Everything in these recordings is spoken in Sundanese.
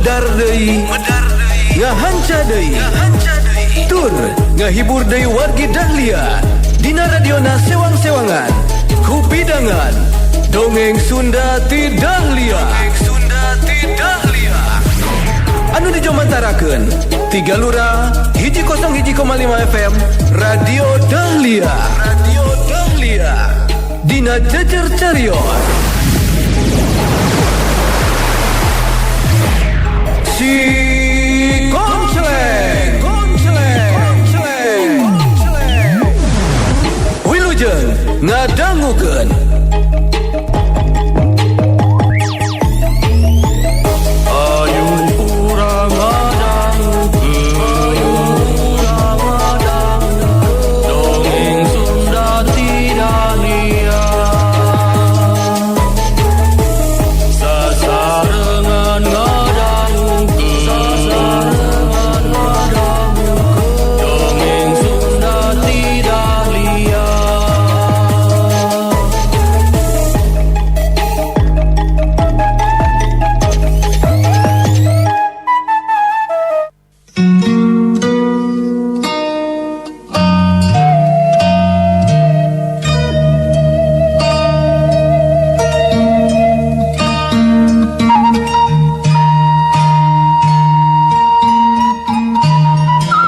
Medar deui, ngahanca deui, tur ngahibur deui wargi Dahlia dina radiona sewang-sewangan kupidangan Dongeng Sunda ti Dahlia. Anu dijomantarakeun tiga lura 101,5 FM Radio Dahlia. Radio Dahlia dina Jejer Carios. Si Koncleng, Koncleng, Koncleng. Wilujeng ngadangukeun.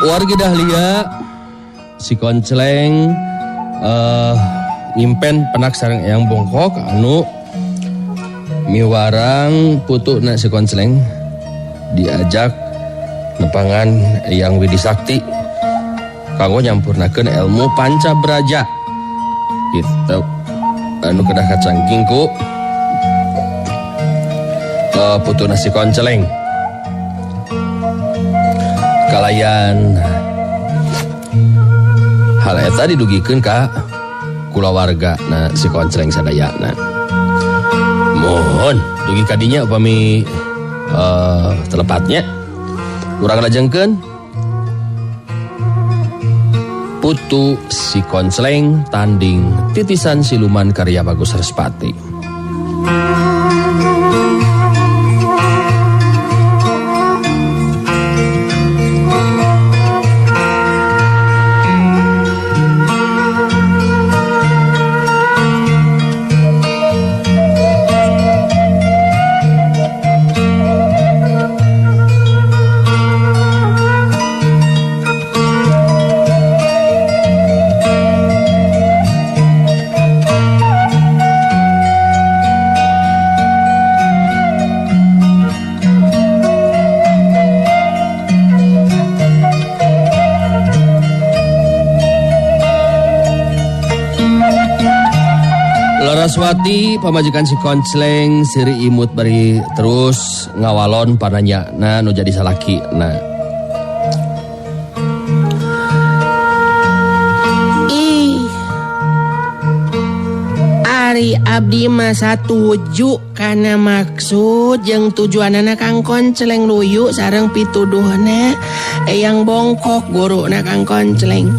Wargi Dahlia si Koncleng nyimpen penak sareng Eyang Bongkok anu miwarang putuna si Koncleng diajak nepangan Eyang Widi Sakti kanggo nyampurnakeun ilmu panca braja gitu anu kedah kacangking ku putuna si Koncleng. Kalayan hal eta didugikeun ka kulawarga na si Koncleng sadayana. Mohon dugi ka dinya upami telepatnya urang lajengkeun Putu si Koncleng tanding titisan siluman karya Bagus Respati. Laraswati pamajikan si Koncleng siri imut bari terus ngawalon pananyana nu jadi salaki na. Ih, ari abdi mah satuju kana maksud jeung tujuanana Kang Koncleng luyu sareng pituduhna Eyang Bongkok guruna Kang Koncleng.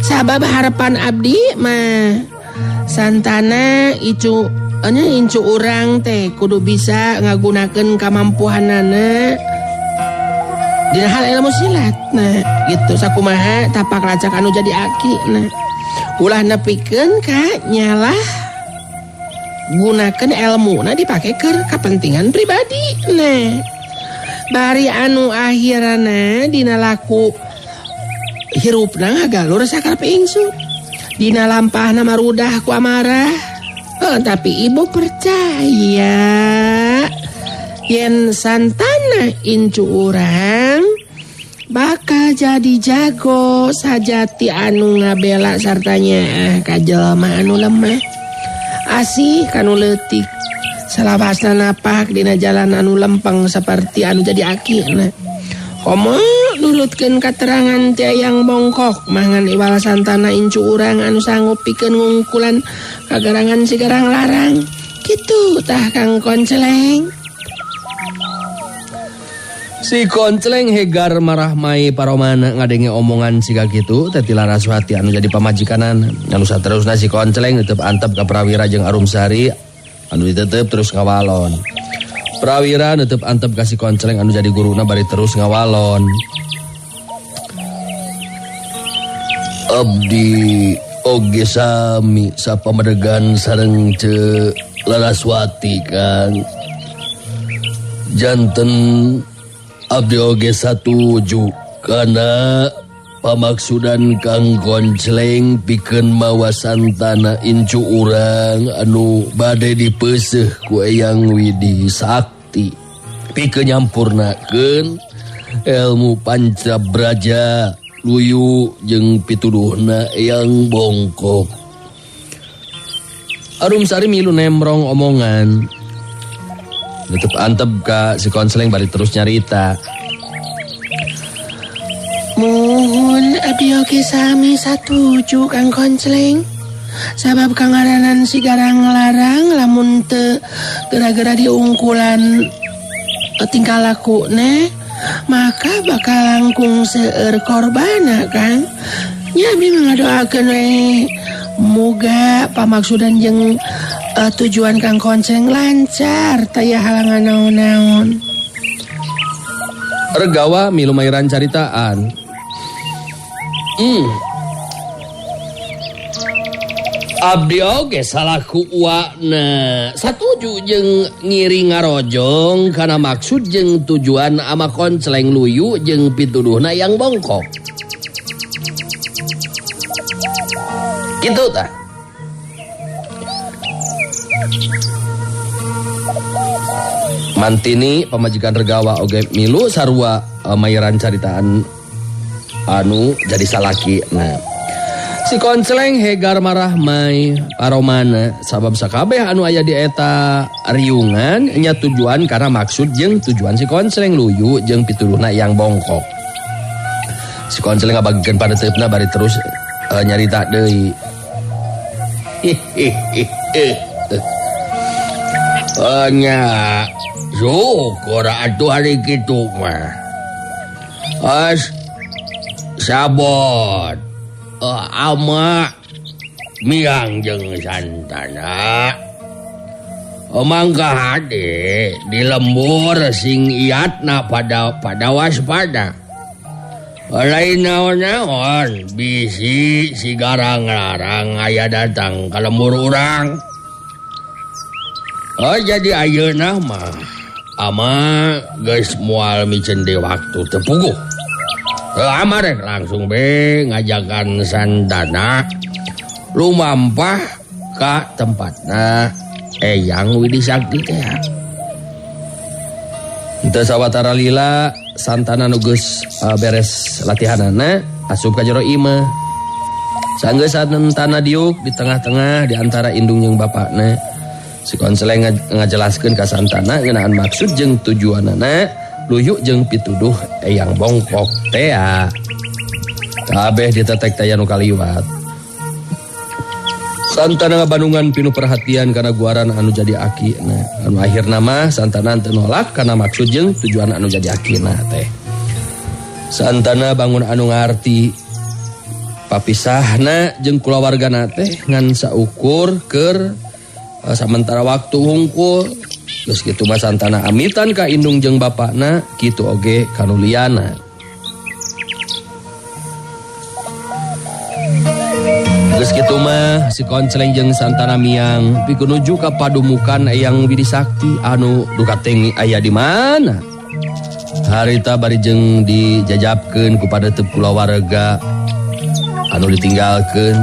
Sabab harapan abdi mah santana icu nya incu urang teh kudu bisa ngagunakeun kamampuhanana dina hal ilmu silat nah gitu sakumaha tapak lacak anu jadi aki nah ulah nepikeun ka nyalah gunakeun elmuna dipake keur kapentingan pribadi nah bari anu akhirna dina laku hirupna ngagalur sakarep ingsu dina lampahna marudah ku amarah. Tapi ibu percaya yen santana incu urang bakal jadi jago sajati anu ngabela sartanya ka jelema anu lemah asih kanu leutik salawasna napak dina jalan anu lempeng saperti anu jadi akina. Komo nurutkeun katerangan ti Eyang Bongkok mangan iwal santana incu urang anu sanggup pikeun ngungkulan kagarangan si Garang Larang. Kitu tah Kang Koncleng. Si Koncleng hegar marah mai paromana ngadenge omongan siga kitu teh ti Laraswati anu jadi pamajikanan. Anu saterusna si Koncleng tetep antep ka Prawira jeung Arumsari anu ditetep terus ngawalon. Prawira netep antep kasih Konceleng anu jadi guruna bari terus ngawalon. Abdi oge sami sapamedegan sareng Ce Laraswati Kang. Janten abdi oge satuju kana pamaksudan Kang Konceleng pikeun mawa santana incu urang anu bade dipeuseuh ku Eyang Widi Sakti pikeun nyampurnakeun ilmu Panca Braja luyu jeung pituduhna Eyang Bongkok. Arumsari milu nemrong omongan. Nutup antep ka si Konceleng bari terus nyarita. Muhun abdi oge sami satuju Kang Konceleng. Sabab kangaranan si garang larang lamun teu gara-gara diungkulan tingkah lakuna maka bakal langkung seueur korbana Kang. Nya abdi mah ngadoakeun we muga pamaksudan jeung tujuan Kang Konceleng lancar taya halangan naon-naon. Regawa milu mairan caritaan. Abdi oge salaku uakna satuju jeung ngiring ngarojong kana maksud jeung tujuan ama Konceleng luyu jeung pituduhna yang bongkok. Kitu tah. Mantini pamajikan Regawa oge milu sarua mayaran caritaan anu jadi salaki. Nah, si Konceleng hegar marah mai paromana sabab sakabeh anu aya di eta riungan nya tujuan karena maksud jeung tujuan si Konceleng luyu jeung pituduhna yang bongkok. Si Konceleng ngabagikeun paneuteup bari terus nyarita deui. Nya syukur atuh hari kitu mah. As sabot ama miang jeung santana. Mangka hade di lembur sing iatna pada waspada. Lain naon-naon bisi si garang larang aya datang ka lembur urang. Oh jadi ayeuna mah ama geus moal miceun deui waktu teu puguh. Ama rek langsung be ngajakan santana lumampah ka tempatna Eyang Widi Sakti teh. Henteu sawatara lila santana nu geus beres latihanana asup ka jero imah. Sanggeus santana diuk di tengah-tengah di antara indung jeung bapakna. Si Konceleng ngajelaskeun ka santana ngeunaan maksud jeung tujuanana luyu jeung pituduh Eyang Bongkok tea. Kabeh ditetek taya nu kaliwat. Santana ngabandungan pinuh perhatian kana guaran anu jadi akina. Anu akhirna mah santana teu nolak kana maksud jeung tujuan anu jadi akina teh. Santana bangun anu ngarti papisahna jeung kulawargana teh ngan saukur keur samentara waktu hungkul. Geus kitu mah santana amitan ka indung jeung bapakna kitu oge ka nu liyana. Geus kitu mah si Konceleng jeung santana miang pikeun nuju ka padumukan Eyang Widi Sakti anu duka tengi aya di mana. Harita bari jeung dijajabkeun ku padeuteup kulawarga anu ditinggalkeun.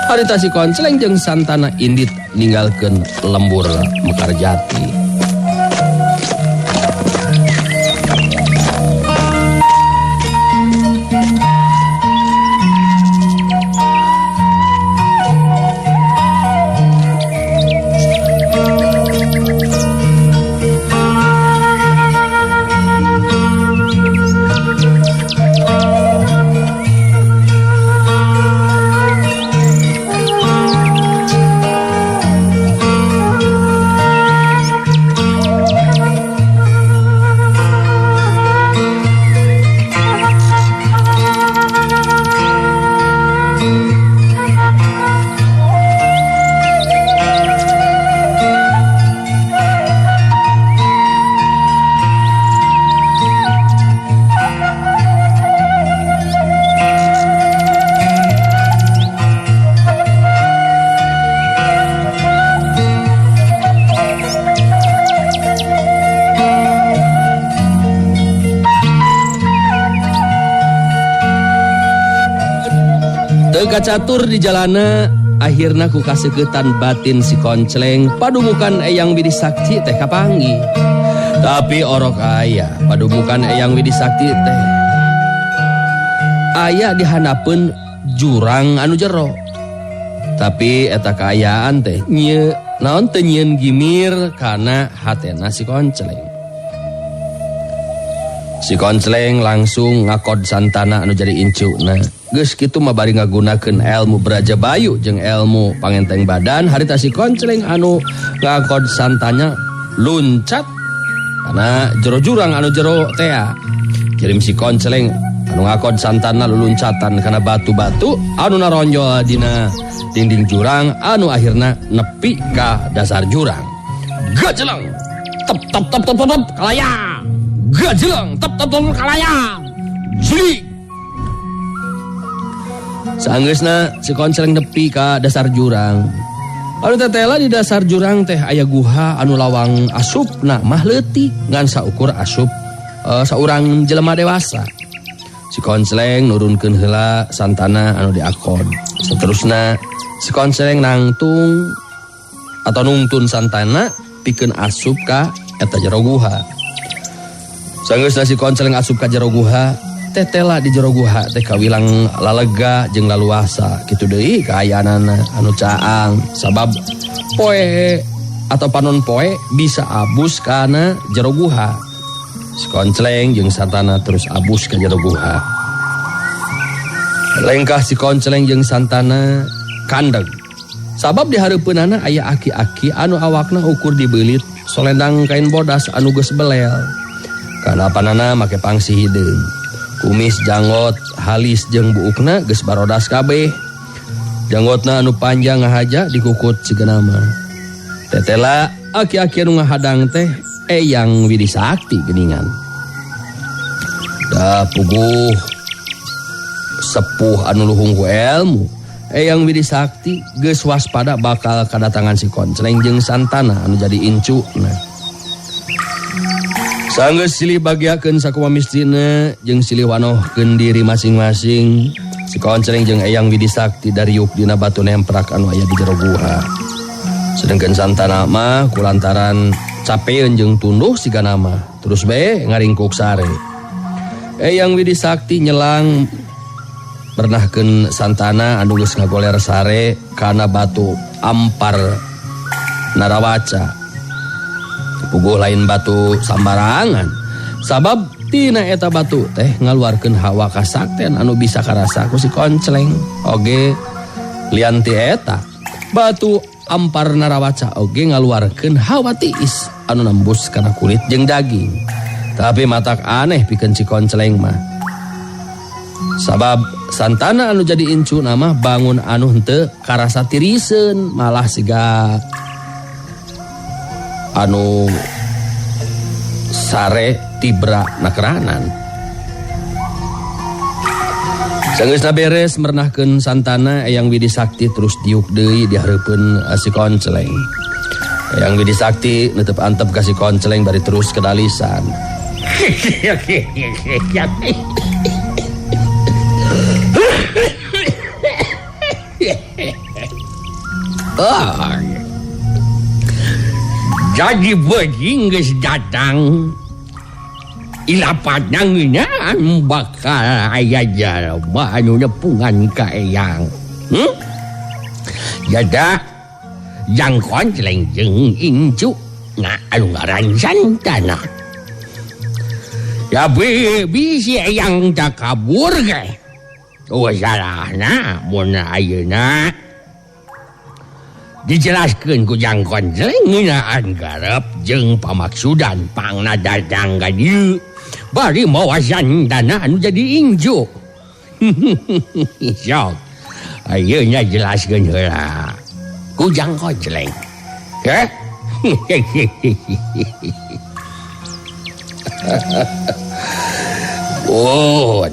Harita si Konceleng jeung santana indit ninggalkeun lembur Mekarjati. Teu kacatur di jalana akhirna ku kaseukeutan batin si Koncleng padumukan Eyang Widi Sakti teh kapanggih. Tapi orok aya padumukan Eyang Widi Sakti teh aya dihanapeun jurang anu jero. Tapi eta kaayaan teh nye naon teu nyieun gimir kana hatena si Koncleng. Si Koncleng langsung ngakod santana anu jadi incuna. Geus kitu mah bari ngagunakeun ilmu Braja Bayu jeung ilmu pangenteng badan harita si Koncleng anu ngakod santana luncat kana jero jurang anu jero tea. Kirim si Koncleng anu ngakod santana luluncatan kana batu-batu anu naronjol dina dinding jurang anu akhirna nepi ka dasar jurang. Gajeleng tep tep tep tep tep kalayang. Gajeleng tep tep tep kalayang. Jlik. Sanggeusna si Koncleng nepi ka dasar jurang. Anu tetela di dasar jurang teh aya guha anu lawang asupna mah leutik ngan saukur asup saurang jelema dewasa. Si Koncleng nurunkeun heula santana anu diakod. Seterusna si Koncleng nangtung atau nungtun santana pikeun asup ka eta jero guha. Sanggeusna si Koncleng asup ka jero guha, tetela di jero guha teh kawilang lalega jeung laluasa kitu deui kaayaanana anu caang sabab poe atau panon poe bisa abus kana jero guha. Si Koncleng jeung santana terus abus ka jero guha. Lengkah si Koncleng jeung santana kandeg. Sabab di hareupeunana aya aki-aki anu awakna ukur dibeulit solendang kain bodas anu geus belel. Kana panana make pangsi hideung. Kumis janggot halis jeung buukna geus barodas kabeh. Janggotna anu panjang ngahaja dikukut sigana mah. Tetela aki-aki anu ngahadang teh Eyang Widi Sakti geuningan. Da puguh sepuh anu luhung ku elmu. Eyang Widi Sakti geus waspada bakal kadatangan si Koncleng jeung santana anu jadi incuna. Sanggeus silih bagiakeun sakumaha mistina jeung silih wanohkeun diri masing-masing. Si Koncleng jeung Eyang Widi Sakti dariuk dina batu nemprak anu aya di jero guha. Sedengkeun santana mah kulantaran capeun jeung tunduh sigana mah terus bae ngaringkuk sare. Eyang Widi Sakti nyelang bernahkeun santana anu geus ngagoler sare kana batu ampar narawaca. Puguh lain batu sambarangan sabab tina eta batu teh ngaluarkeun hawa kasakten anu bisa karasa ku si Koncleng. Oge lian ti eta batu ampar narawaca oge ngaluarkeun hawa tiis anu nembus kana kulit jeung daging. Tapi matak aneh pikeun si Koncleng mah. Sabab santana anu jadi incu nama bangun anu henteu karasa tiriseun malah siga anu sare tibra nakeranan. Sanggeusna beres mernahkeun santana Eyang Widi Sakti terus diuk deui di hareupeun si Koncleng. Eyang Widi Sakti netep antep ka si Koncleng bari terus kedalisan. Jadi beuting geus datang ilapat ngeunaan bakal aya jalma anu nepungan ka Eyang. Jada Jang Koncleng jeung incu na anu ngaran santana. Ya bisi Eyang tak kabur ge. Oh salahna mun ayeuna dijelaskeun ku Jang Koncleng ngeunaan garep jeung pamaksudan pangna datang ka dieu bari mawa santana anu jadi incu. Sok ayeuna jelaskeun heula ku Jang Koncleng. Heh? Pun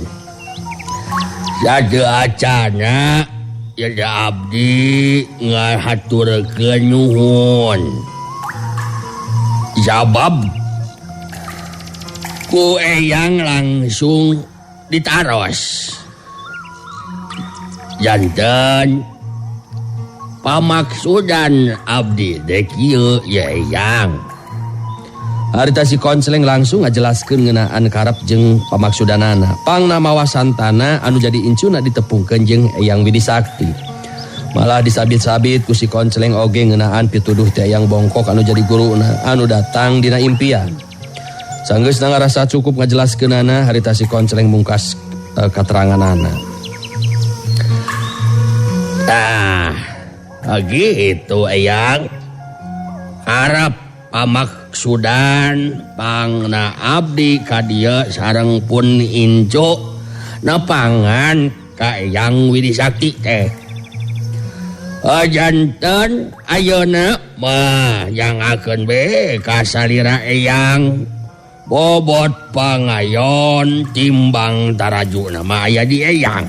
satu acana ya abdi ngahaturkeun nuhun. Sabab ku Eyang langsung ditaros. Janten pamaksudan abdi teh kieu ye Eyang. Harita si Konceleng langsung ngajelaskeun ngeunaan karep jeung pamaksudanana. Pangna mawa Santana anu jadi incuna ditepungkeun jeung Eyang Widi Sakti. Malah disabit-sabit ku si Konceleng oge ngeunaan pituduh teh Eyang Bongkok anu jadi guruna anu datang dina impian. Sanggeusna ngarasa cukup ngajelaskeunana, harita si Konceleng mungkas kateranganana. Tah, gitu Eyang. Harap pamaksudan pangna abdi ka dieu sareng pun incu nepangan ka Eyang Widi Sakti teh. Janten ayeuna mah jangakeun be ka salira Eyang bobot pangayon timbang tarajuna mah aya di Eyang.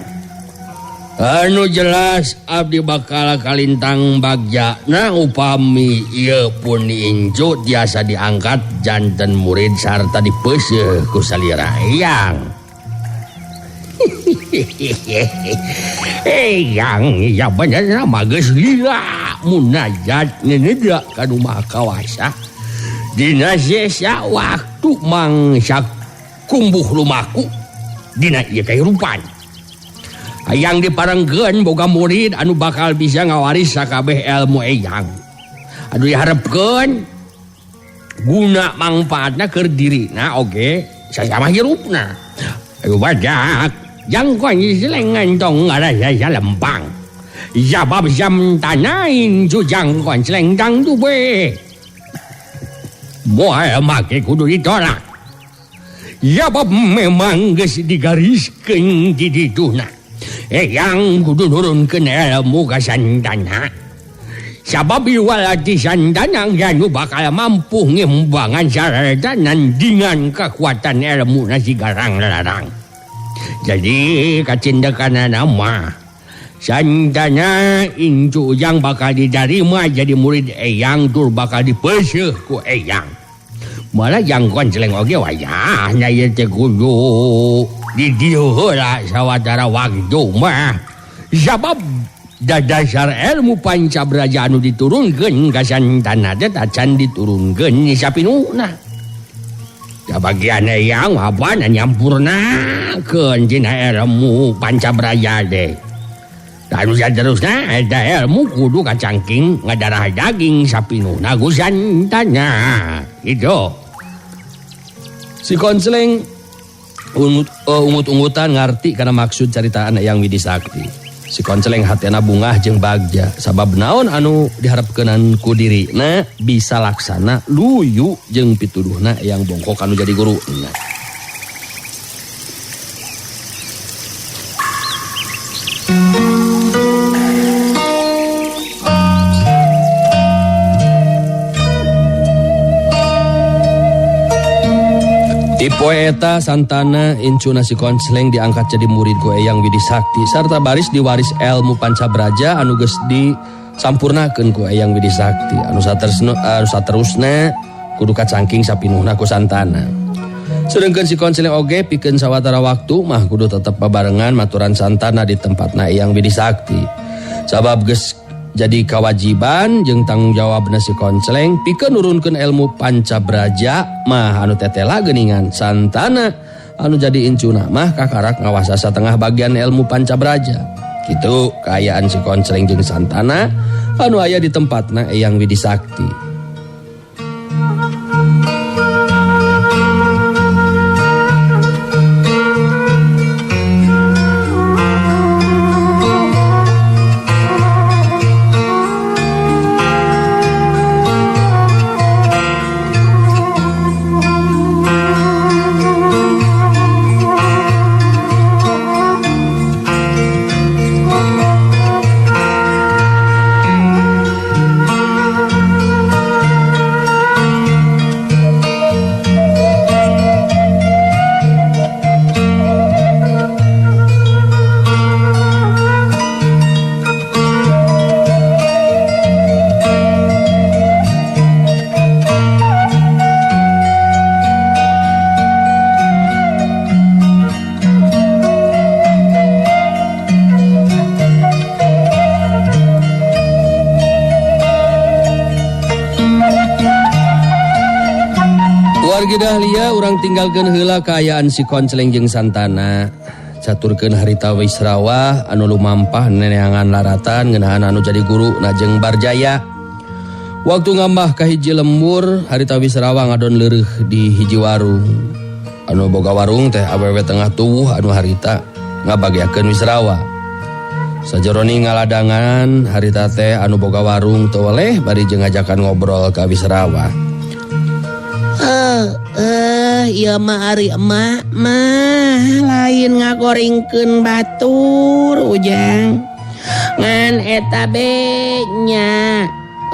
Anu jelas abdi bakal kalintang bagja na upami ieu pun incu tiasa diangkat janten murid sarta dipeuseuh ku salira Eyang. Eyang ya bener mah geus lila munajat ngeuneuda ka nu Maha Kawasa. Dina sesa waktu mangsa kumbuh lumaku dina ieu kahirupan. Hayang diparengkeun boga murid anu bakal bisa ngawaris sakabeh ilmu Eyang. Anu diharepkeun guna mangfaatna keur dirina oge sasama hirupna. Ayo badak jangkon selengan tong ngarasa lempang. Jabab jam tanain jangkon selengdang dube. Moal make kudu ditolak. Jabab memang geus digariskeun di dituna. Eyang kudu nurunkeun ilmu ka Santana. Sabab iwalati Santana anu bakal mampu ngimbangan saradanan dengan kekuatan ilmu nasi garang larang. Jadi kacindekanana mah Santana incu yang bakal ditarima jadi murid Eyang tur bakal dipeuseuh ku Eyang. Malah yang Konceleng oge wayahna ieu teh kudu di dieu heula sawatara waktu mah. Sabab dadasar ilmu pancabraja anu diturunkeun ka Santana teh tacan diturunkeun sapinuhna. Da bagian Eyang apana nyampurnakeun dina ilmu pancabraja teh. Anu saterusna eta ilmu kudu kacangking ngadarah daging sapinuhna ku Santana. Gitu. Si Konceleng ungut-ungutan ngarti karena maksud caritaan Eyang Widi Sakti. Si Konceleng hatena bungah jeung bagja sabab naon anu diharapkeunan ku dirina bisa laksana luyu jeung pituduhna Eyang Bongkok anu jadi guruna. Poe eta Santana incuna si Konceleng diangkat jadi murid ku Eyang Widi Sakti sarta baris diwaris ilmu pancabraja anu geus disampurnakeun ku Eyang Widi Sakti anu saterusna kudu kacangking sapinuhna ku Santana. Sedengkeun si Konceleng oge pikeun sawatara waktu mah kudu tetep babarengan maturan Santana di tempatna Eyang Widi Sakti. Sabab geus jadi kewajiban jeung tanggung jawabna si Konceleng pikeun nurunkeun ilmu pancabraja mah anu tetela geuningan Santana anu jadi incuna mah kakarak ngawasa satengah bagian ilmu pancabraja. Kitu kaayaan si Konceleng jeung Santana anu aya di tempatna Eyang Widi Sakti. Wargi Dahlia urang tinggalkeun heula kaayaan si Koncleng jeung Santana. Caturkeun harita Wisrawa anu lumampah neneangan laratan ngeunaan anu jadi guru na jeung Barjaya. Waktu ngambah ka hiji lembur harita Wisrawa ngadon leureuh di hiji warung. Anu boga warung teh awewe tengah tuwuh anu harita ngabagiakeun Wisrawa. Sajeroni ngaladangan harita teh anu boga warung teu weleh bari jeung ngajakan ngobrol ka Wisrawa. Ieu mah ari emak mah lain ngagoringkeun batur Ujang. Ngan eta be nya.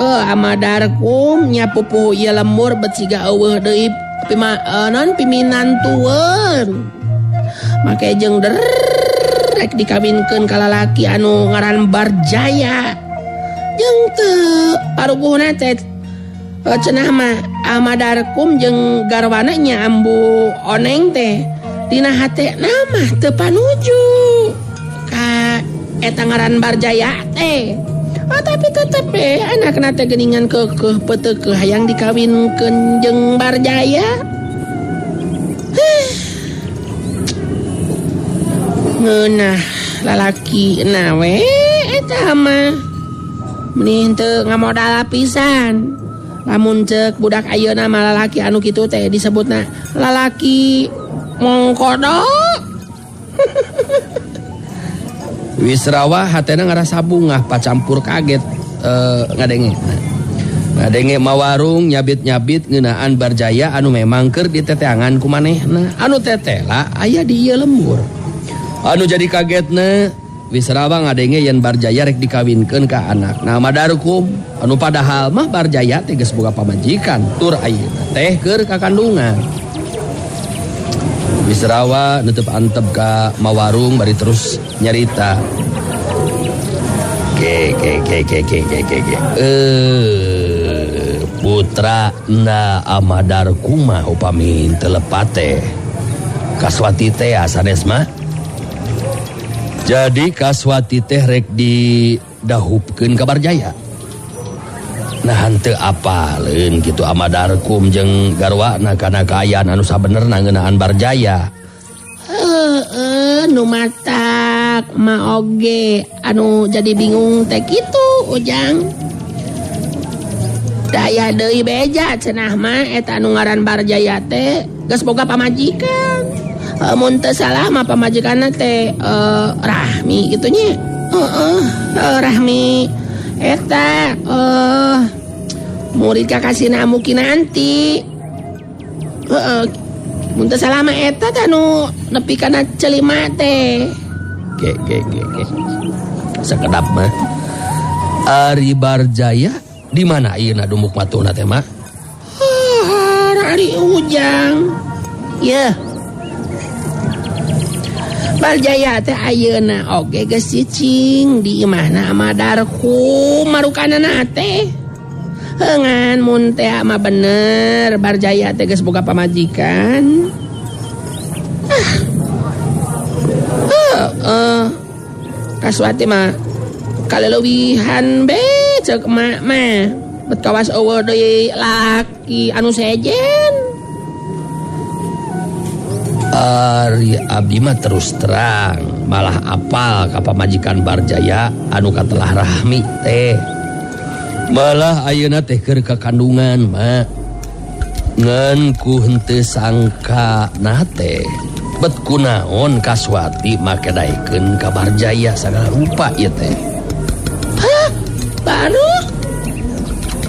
Amadarkum nya pupuhu ieu lembur bet siga eueuh deui non piminantueun. Make jeung derek dikawinkeun ka lalaki anu ngaran Barjaya. Jeung teu paruguhna teh cenah mah Amadarkum jeung garwana nya Ambu Oneng teh dina hatena mah teu panuju ka eta ngaran Barjaya teh. Oh, tapi tetep be anakna teh geuningan keukeuh peuteukeuh hayang dikawinkeun jeung Barjaya. Ngeunah lalaki na we eta mah meni teu ngamodal pisan. Lamun ceuk budak ayeuna mah lalaki anu kitu teh disebutna lalaki mongkodo. Wisrawa hatena ngarasa bungah pacampur kaget ngadenge. Ngadenge mawarung nyabit-nyabit ngeunaan Barjaya anu memang keur diteteangan ku manehna. Anu tetela aya di ieu lembur. Anu jadi kagetna Wisrawa ngadenge yen Barjaya rek dikawinkeun ka anakna Madarkum. Anu padahal mah Barjaya teh geus boga pamajikan tur ayeuna teh keur kakandungan. Wisrawa nutup antep ka mawarung bari terus nyarita. Ke ke ke ke ke ke ke ke. Putra na Amadarkum mah upami teu lepat teh. Kaswati teh sanes mah. Jadi Kaswati teh rek didahupkeun ka Barjaya. Nah henteu apaleun kitu Amadarkum jeung garwana kana kaayaan anu sabenerna ngeunaan Barjaya. Heueuh nu matak mah oge anu jadi bingung teh kitu Ujang. Daya deui beja cenah mah eta anu ngaran Barjaya teh geus boga pamajikan. Mun teu salah mah pamajikanna teh Rahmi kitu nya. Heeh, Rahmi eta murid kakasina mungkin nanti. Heeh, mun teu salah mah eta teh anu nepi kana celima teh. Ge ge ge ge. Sakedap mah. Ari Barjaya di mana ayeuna dumuk matuhna teh mah? Ari Ujang. Yeuh. Barjaya teh ayeuna oge geus cicing di imahna Amadarkum marukanana teh. Heungan mun teh mah bener Barjaya teh geus boga pamajikan. Kaswati mah kaleuwihan be ceuk emak mah. Bet kawas eueuh deui laki anu sejen. Ari abdi mah terus terang malah apal ka pamajikan Barjaya anu katelah Rahmi teh. Malah ayeuna teh keur kakandungan mah. Ngan ku henteu sangka na teh bet kunaon Kaswati make daekeun ka Barjaya sagala rupa ieu teh. Hah? Baru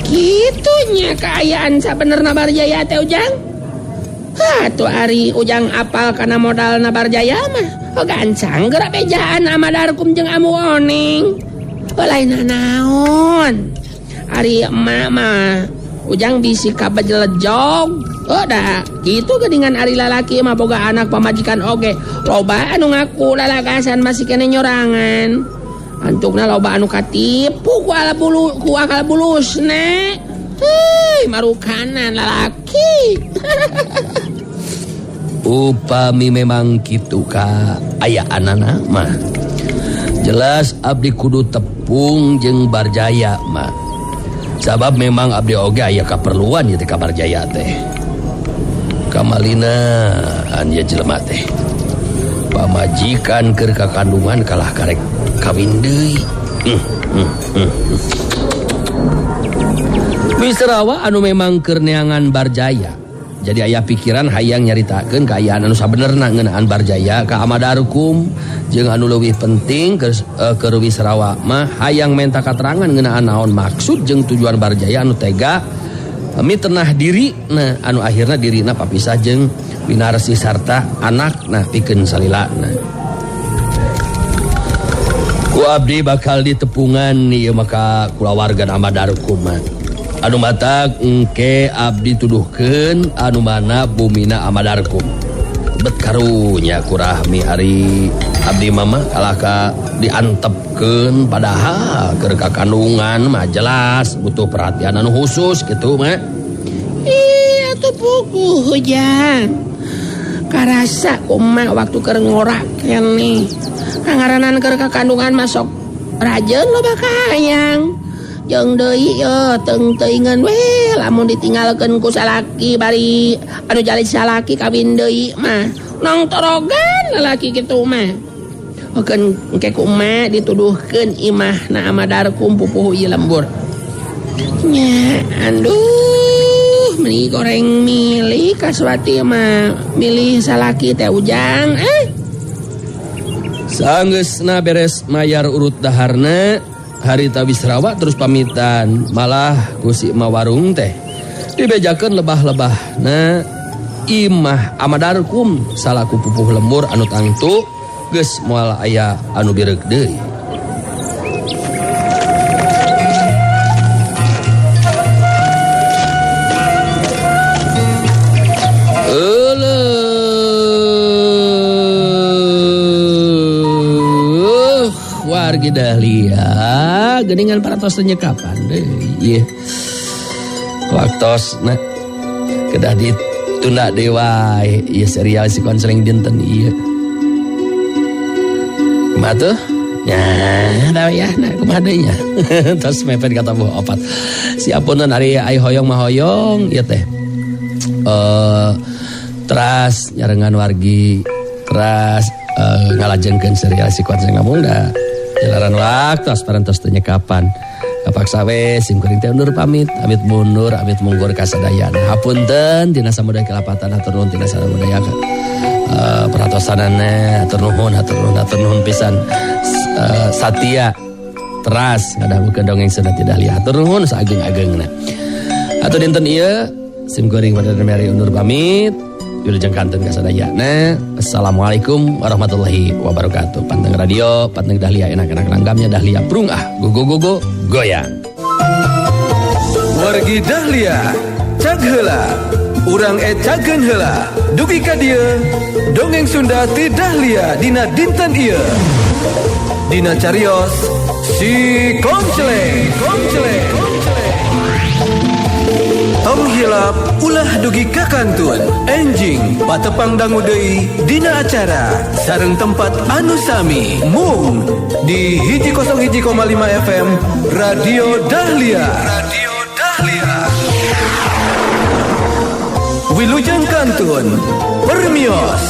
kitunya kaayaan sabenerna Barjaya teh Ujang. Hah, tuh ari Ujang apal kana modalna Barjaya mah. Oh, gancang geura bejaan Amadarkum jeung Amu Oneng. Lain naon. Ari emak mah Ujang bisi kabejelejog. Oh dah, kitu geuningan ari lalaki mah boga anak pamajikan oge. Loba anu ngaku lalagasan masih kene nyorangan. Antukna loba anu katipu ku ala bulu ku akal bulusna. Hei, marukanan lalaki. Upami memang kitu ka ayaanana mah. Jelas abdi kudu tepung jeung Barjaya mah. Sabab memang abdi oge aya kaperluan ieu teh ka Barjaya teh. Kamalinaan ya jelema teh. Pamajikan keur kakandungan kalah karek kawin deui. Wisrawa anu memang keur neangan Barjaya. Jadi aya pikiran hayang nyaritakeun kaayaan anu sabenerna ngeunaan Barjaya ka Amadarkum jeung anu leuwih penting keur Wisrawa mah hayang menta katerangan ngeunaan naon maksud jeung tujuan Barjaya anu tega mitenah diri nah anu akhirna dirina papisah jeung Winarsi sarta anakna pikeun salilana. Ku abdi bakal ditepungan ieu maka kulawarga Amadarkum mah. Anu matak engke abdi tuduhkeun anu mana bumina Amadarkum. Bet karunya ku Rahmi ari abdi mama kalaka diantepkeun padahal keur kakandungan mah jelas butuh perhatian anu khusus kitu mah. Iya tuh puguh hujan. Karasa kumaha waktu keur ngorak keneh. Ngaranan keur kakandungan masuk rajeun loba kahayang. Jeung deui ye teung teuingeun we lamun ditinggalkeun ku salaki bari anu jalid salaki kawin deui mah nong torogan lalaki kitu mah. Okeun engke ku emak dituduhkeun imahna Amadarkum pupuhu ieu lembur. Nya aduh meni goreng milih Kaswati mah milih salaki teh Ujang eh. Sanggeusna beres mayar urut daharna harita Wisrawa terus pamitan malah ku si emak warung teh dibejakeun lebah-lebahna imah Amadarkum salaku pupuh lembur anu tangtu geus moal aya anu bireuk deui. Euleuh wargi Dahlia geningan parantos nyekapan deui ieu. Waktosna kedah ditunda deui wae ieu serial si konseling dinten ieu. Kumaha tuh? Nya, da ya, nah kumaha deui nya. Tos mepet ka tabuh opat. Siapunten ari ai hoyong mah hoyong ieu teh. Teras nyarengan wargi, teras ngalajengkeun serial si konseling ngabung da. Jalaran waktu parantos teu nyekapan. Kapaksa we sim kuring teh undur pamit, amit mundur, amit munggur kasadayana. Hapunten dina samudaya kelapatan hatur nuhun tina samudaya perhatosanana hatur nuhun, hatur nuhun, hatur nuhun pisan. Satia teras ngadangukeun dongeng Sunda ti Dahlia. Hatur nuhun saageng-agengna. Hatur dinten ieu sim kuring pada meri undur pamit. Wilujeng kanten kasadayana. Assalamualaikum warahmatullahi wabarakatuh. Panteng radio, panteng Dahlia, enak-enak langgamnya Dahlia prung ah, go go go go goyang. Wargi Dahlia, cag heula. Urang ecageun heula. Dugi ka dieu, dongeng Sunda ti Dahlia dina dinten ieu. Dina carios si Konceleng, Konceleng, Konceleng. Tong hilap ulah dugi ka kantun. Enjing patepang dangu deui dina acara sareng tempat anu sami mung di 101,5 FM Radio Dahlia. Radio Dahlia. Wilujeng kantun permios.